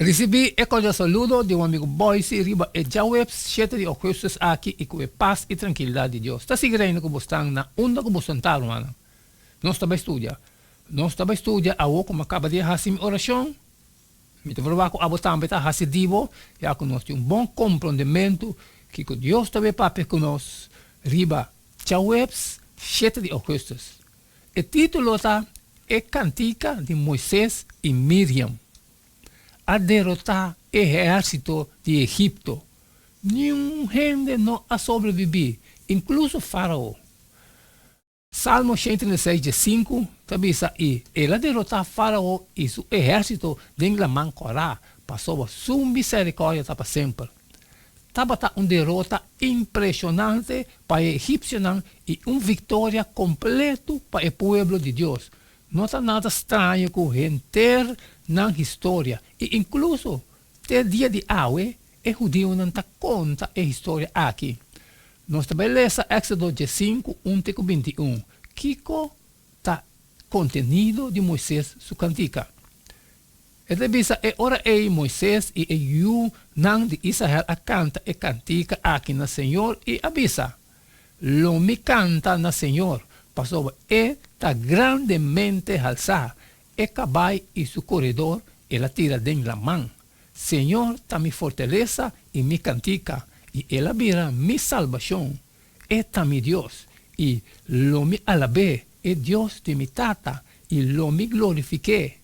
Risibí e kordial saludo di un amigu Boise riba e djaweps shete di ougùstùs aki i ku e pas i trankilidat di Dios ta sigui reina ku bosnan na unda ku boso ta, rumannan. Nos ta bai studia. Nos ta bai studia awo ku mi a kaba di hasi mi orashon. Mi ta proba ku abo tambe ta hasi di bo, ya ku nos tin un bon komprondementu kiko Dios ta bai papia ku nos riba djaweps shete di ougùstùs. E título ta E Kantika di Moises i Miriam. A derotá e ehérsito di Egipto. Niun hende no a sobrebibí, inkluso Fárao. Salmo 136 diesinku ta bisa, I el a derotá Fárao i su ehérsito den Laman Kòrá, pasobra su miserikòrdia ta pa semper. Tabata un derota impreshonante pa e egipsionan i un viktoria kompletu pa e pueblo di Dios. No ta nada straño ku henter nan historia, i inkluso te dia di awe, e hudiunan ta konta e historia aki. Nos ta bai lesa Éksodo diesinku, un te ku 21. Kiko ta kontenido di Moises su kantika? E ta bisa, E ora ei Moises i e yunan di Israel a kanta e kantika aki na señor i a bisa, Lo mi kanta na señor, pasobra e ta grandemente halsá, e kabai i su koredor el a tira den laman. Señor ta mi fortalesa i mi kantika, i el a bira mi salbashon. E ta mi Dios, i lo mi alab'é, e Dios di mi tata, i lo mi glorifik'é.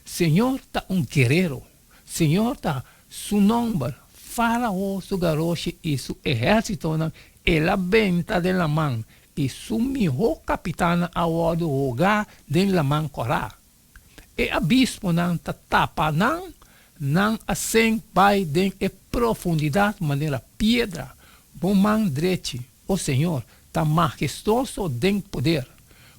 Señor ta un guerero. Señor ta Su nomber. Fárao su garoshi i su ehérsitonan el a benta den laman, i su mihó kapitannan a wòrdu hogá den Laman Kòrá. E abismonan ta tapa nan, nan a senk bai den e profundidat manera piedra. Bo man drechi, o Señor, ta mahestoso den poder.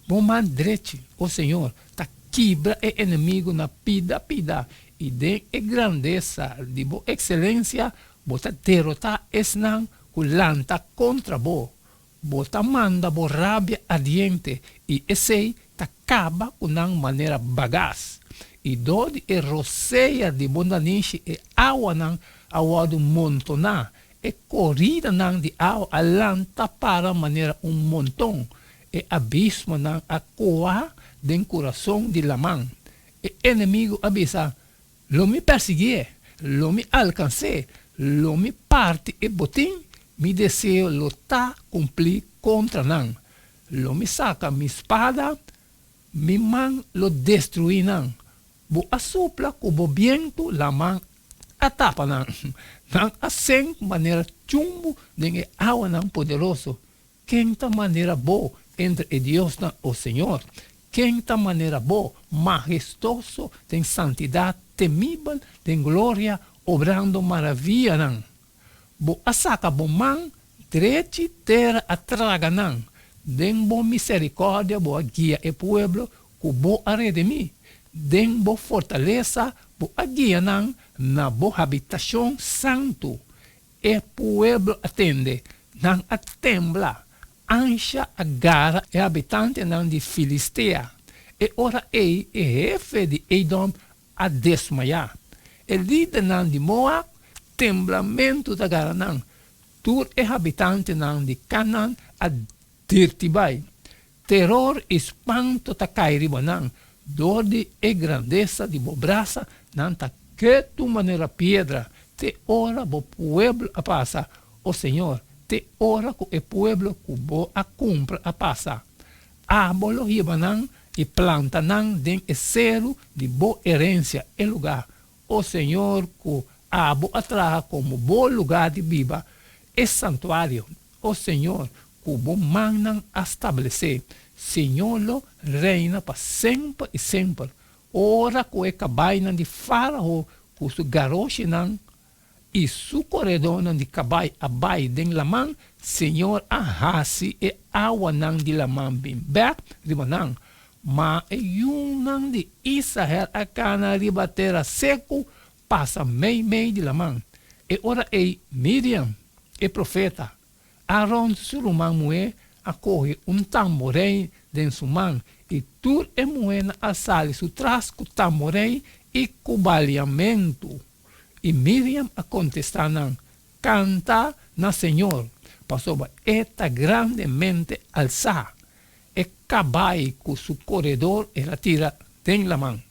Bo man drechi, o Señor, ta kibra e enemigu na pida pida, i den e grandesa di bo ekselensia bo ta derotá esnan ku lanta kontra bo. Bo ta manda bo rabia ardiente, i esei ta kaba ku nan manera bagas. I dor di e rosea di bo nanishi e awanan a wòrdu montoná, E koridanan di awa a lanta para manera un monton, e abismonan a koa den kurason di laman. E enemigu a bisa, Lo mi persiguié, lo mi alkans'é, lo mi parti e botin, mi deseo lo ta kumplí kontra nan. Lo mi saka mi spada, mi man lo destruí nan. Bo a supla ku bo bientu laman a tapa nan. Nan a senk manera chumbu den e awanan poderoso. Ken ta manera Bo entre e diosnan, o Señor? Ken ta manera Bo, mahestoso den santidat, temibel den gloria, obrando maravianan? Bo a saka Bo man drechi, tera a traga nan. Den Bo miserikòrdia Bo a guia e pueblo ku Bo a redimí. Den Bo fortalesa Bo a guia nan na Bo habitashon santu. E pueblo a tende, nan a tembla, ansha a gara e habitantenan di Filistea. E ora ei e hefe di Edom a desmayá. E lidernan di Moab, temblamentu ta gara nan. Tur e habitantenan di Kanan a dirti bai. Teror i spanto ta kai riba nan. Dor di e grandesa di bo brasa nan ta ketu manera piedra te ora bo pueblo a pasa, o Señor, te ora ku e pueblo ku bo a kumpra a pasa. Abo lo hiba nan i planta nan den e seru di bo herensia, e lugá, o Señor, ku abo a traha komo bo lugá di biba, e santuario, o Señor, ku bo mannan a stablesé. Señor lo reina pa semper i semper. Ora ku e kabainan di Fárao ku su garoshinan i su koredónan di kabai a bai den laman, Señor a hasi e awanan di laman bin bèk riba nan. Ma e yunan di Israel a kana riba tera seku pasa meimei di laman. E ora ei Miriam, e profeta, Aron su ruman muhé a kohe un tamborei den su man, i tur e muhénan a sali su tras ku tamborei i ku baliamentu. I Miriam a kontestá nan, Kanta na Señor, pasobra E ta grandemente alsá. E kabai ku su koredor el a tira den laman.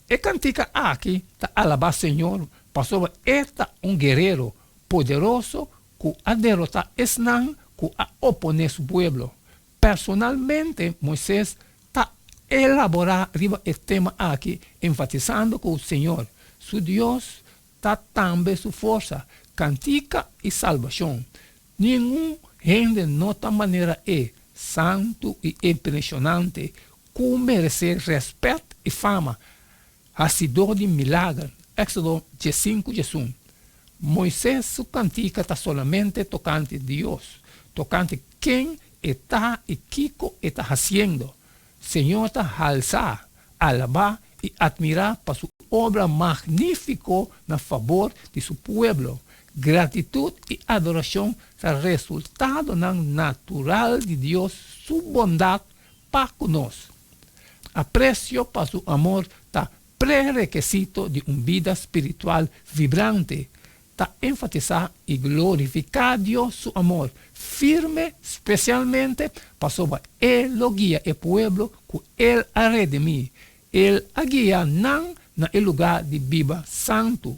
E kantika aki ta alabá Señor pasobra E ta un guerero poderoso ku a derotá esnan ku a oponé Su pueblo. Personalmente Moisés ta elaborá riba e tema aki enfatisando ku Señor, su Dios, ta tambe su forsa, kantika i salbashon. Ningun hende no ta manera e, santu i impreshonante, ku meresé rèspèt i fama, hasidó di milager. Éksodo diesinku diesun. Moisés su kantika ta solamente tokante Dios, tokante ken E ta i kiko E ta hasiendo. Señor ta halsá, alabá i atmirá pa su obra magnífiko na fabor di su pueblo. Gratitut i adorashon ta resultadonan natural di Dios su bondat pa ku nos. Apresio pa su amor ta prerekisito di un bida spiritual vibrante. Ta enfatisá i glorifiká Dios su amor firme spesialmente pasobra E lo guia e pueblo ku El a redimí. El a guia nan na e lugá di biba santu.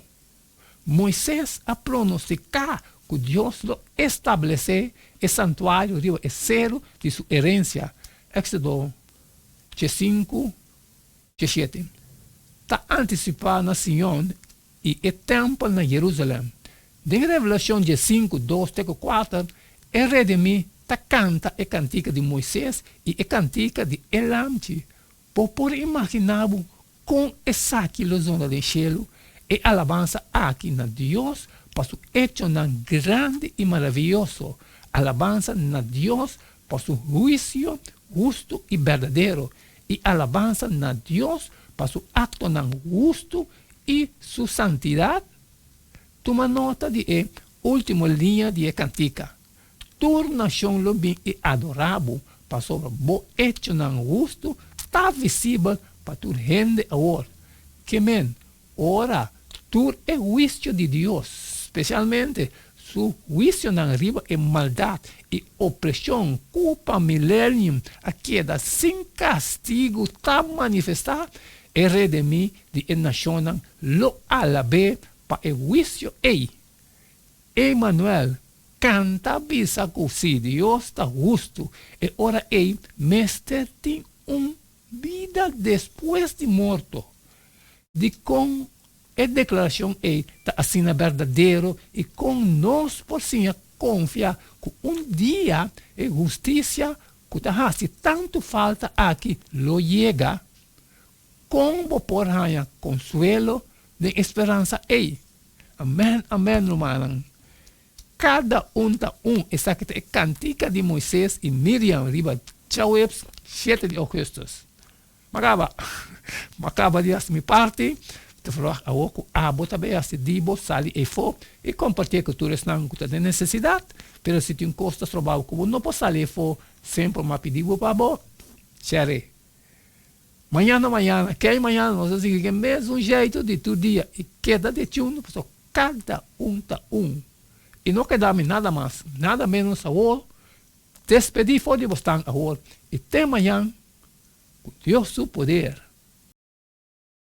Moises a pronostiká ku Dios lo establesé e santuario riba e seru di su herensia, Éksodo diesinku, diesshete. Ta antisipá na Sion i e tèmpel na Jerusalèm. Den Revelashon diesinku, dos te ku kuater, e redimí ta kanta e kantika di Moises i e kantika di e Lamchi. Bo por imaginá bo kon esaki lo zona den shelu, e alabansa aki na Dios pa su echonan grandi i maravioso, alabansa na Dios pa su huisio hustu i berdadero, i alabansa na Dios pa su aktonan hustu i su santidat? Tuma nota di e último liña di e kantika, Tur nashon lo bin i adorá bo, pasobra bo echonan hustu ta visibel pa tur hende awor. Ke men, ora tur e huisio di Dios, spesialmente su huisionan riba e maldat i opreshon ku pa milenium a keda sin kastigu ta manifestá, e redimí di e nashonnan lo alab'é pa e huisio ei. Emanuel kanta bisa ku si Dios ta hustu, e ora ei mester tin un bida despues di morto. Dikon e deklarashon ei ta asina berdadero i kon nos por siña konfia ku un dia e hustisia ku ta hasi tantu falta aki lo yega? Kon bo por haña konsuelo den e speransa ei? Amèn, amèn, rumannan. Kada un ta un. Esaki ta e kantika di Moises i Miriam riba djaweps shete di ougùstùs. M'a kaba. M'a kaba di hasi mi parti. Ta ferwagt awor ku abo ta bay hasi di bo sali efo i kompartié ku tur esnan ku ta den nesesidat. Pero si tin kos ta stroba bo ku bo no por sali efo, semper m'a pidi bo pa bo share. Mañana mañana, kei mañana nos a sigui ku e mesun jeitu di tur dia i keda di chundu pasobra kada un ta un. I no keda mi nada mas, nada menos awor, despedí for di bosnan awor i te mañan ku Dios su poder.